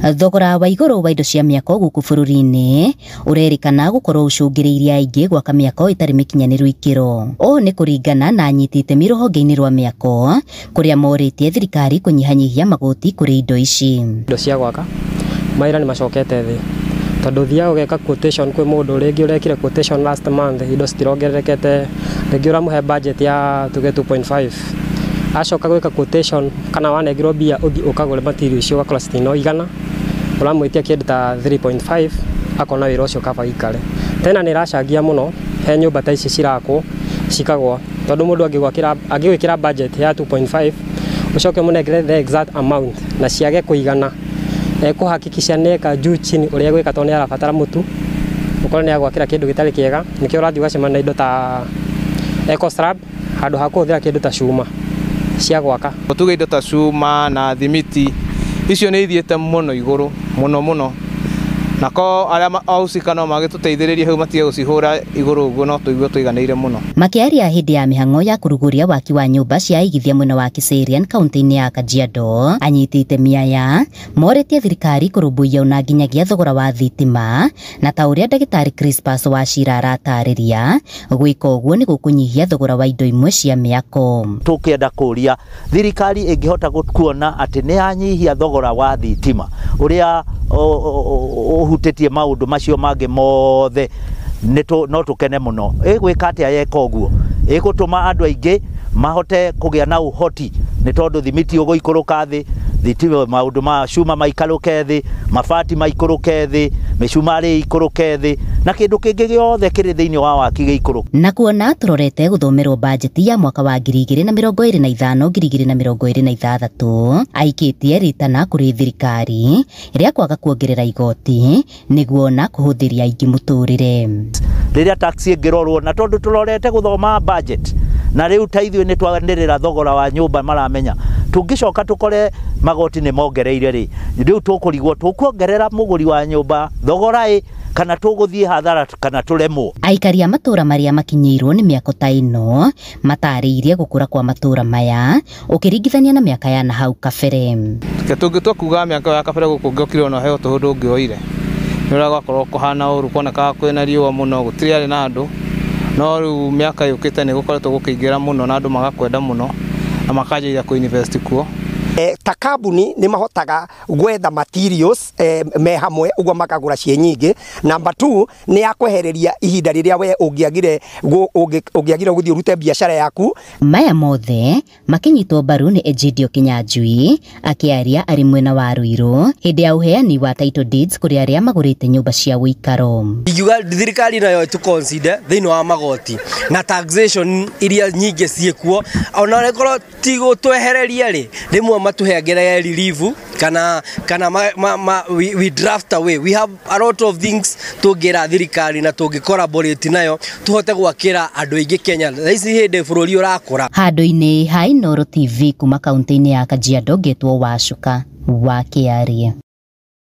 Thogora wa igũrũ wa indo cia mĩako gũkũ bũrũri-inĩ ũrerĩkana gũkorwo ũcũngĩrĩirie aingĩ gwaka mĩako ĩtarĩ mĩkinyanĩru ikĩro. Ũũ nĩ kũringana na anyiti itemi rũhonge-inĩ rwa mĩako kũrĩa morĩtie thirikari kũnyihanyihia magoti kũrĩ indo ici. Indo cia gwaka mawĩra nĩ macokete thĩ tondũ ũthiaga ũgeka quotation kwĩ mũndũ rĩngĩ ũrekire quotation last month, indo citirongererekete, rĩngĩ ũramũhe budget ya tuge 2.5, acoka gwĩka quotation kana wanengerwo mbia ũthiĩ ũkagũre material icio ũgakora citinoigana, ũramwĩtia kĩndũ ta 3.5, akona wĩra ũcio kaba gĩikare. Tena nĩ ĩracangia mũno he nyũmba ta ici cirakwo cikagwa, tondũ mũndũ angĩgwĩkĩra budget ya 2.5 ũcoke ũmũnengere the exact amount na ciage kũigana, ekũhakikisha nĩeka juu chini ũrĩa egwĩka tondũ nĩ arabatara mũtu, ũkorwo nĩ agwakĩra kĩndũ gĩtarĩ kĩega. Nĩkĩo ũrathiĩ ũgacemania na indo ta eco slab handũ ha kũhũthĩra kĩndũ ta cuma cia gwaka. Tuge indo ta cuma na thimiti icio nĩ ithiĩte mũno igũrũ mũno mũno, nako arĩa ahusika no magĩtũteithĩrĩrie hau matige gũcihũra igũrũ ũguo, no tũigue tũiganĩire mũno. Makĩaria hĩndĩ ya mĩhang'o ya kũrugũria waki wa nyũmba cia aigithia mwena wa Kiserian kaunti-inĩ ya Kajiado, anyiti itemi aya morĩtie thirikari kũrũmbũiya ona nginyagia thogora wa thitima, na ta ũrĩa ndagĩtarĩ Crispus Wachira aratarĩria, gwĩka ũguo nĩ gũkũnyihia thogora wa indo imwe cia mĩako. Tũkĩenda kũria thirikari ĩngĩhota kuona atĩ nĩ yanyihia thogora wa thitima ũrĩa ũhutĩtie maũndũ macio mangĩ mothe, no tũkene mũno. Ĩgwĩka atĩa yeka ũguo? Ĩgũtũma andũ aingĩ mahote kũgĩa na ũhoti, nĩ tondũ thimiti ũgũikũrũka thĩ, thitima maũndũ ma cuma maikũrũke thĩ, mabati maikũrũke thĩ, mĩcumarĩ ĩikũrũke thĩ, na kĩndũ kĩngĩ gĩothe kĩrĩ thĩinĩ wa waki gĩikũrũke. Na kuona tũrorete gũthomerwo bajeti ya mwaka wa 2025 2026, aikĩtie ritana kũrĩ thirikari rĩa kwaga kuongerera igoti nĩguo na kũhũthĩria aingĩ mũtũrĩre. Rĩrĩa tax ĩngĩrorwo, na tondũ tũrorete gũthoma budget na rĩu ta ithuĩ nĩ twanĩrĩra thogora wa nyũmba maramenya, tũngĩcoka tũkore magoti nĩ mongereire rĩ, rĩu tũkũrigwo tũkuongerera mũgũri wa nyũmba thogora ĩ kana tũgũthiĩ hathara kana tũremwo. Aikari a matũra marĩa makinyĩirwo nĩ mĩako ta ĩno matarĩirie gũkũra kwa matũra maya ũkĩringithania na mĩaka ya na hau kabere. Tũngĩtua kuga mĩaka ya kabere gũkũ ũngĩokire ona heo tũhũ ndũngĩoire, nĩ ũrĩa gwakorwo kũhana ũru, kuonekaga kwĩna riũa mũno, gũtirĩ arĩ na andũ, no rĩu mĩaka yũkĩte nĩ gũkoretwo gũkĩingĩra mũno na andũ magakwenda mũno na makanjĩrĩria kũ invest kuo. Ta kambuni nĩ mahotaga gwetha materials me hamwe ũguo makagũra ciĩ nyingĩ. Number 2 nĩ ya kwehereria ihinda rĩrĩa we ũngĩagire gũthiĩ ũrute biacara yaku. Maya mothe makĩnyitwo mbaru nĩ Egidio Kinyanjui akĩaria arĩ mwena wa Ruiru hĩndĩ ya ũheani wa title deeds kũrĩ arĩa magũrĩte nyũmba cia ũikaro. Ingiuga thirikari nayo ĩtũ consider thĩinĩ wa magoti na taxation iria nyingĩ ciĩkuo, ona ĩkorwo ti gũtwehereria rĩ, rĩmwe matuhengere relief kana we draft away. We have a lot of things tũngĩra thirikari na tũngĩ collaborate nayo tũhote gwakĩra andũ aingĩ Kenya. Thaa ici hĩndĩ bũrũri ũrakũra. Handũ-inĩ ha Inooro TV kuma kaunti-inĩ ya Kajiado, ngetwo Wacuka wa Kĩarie.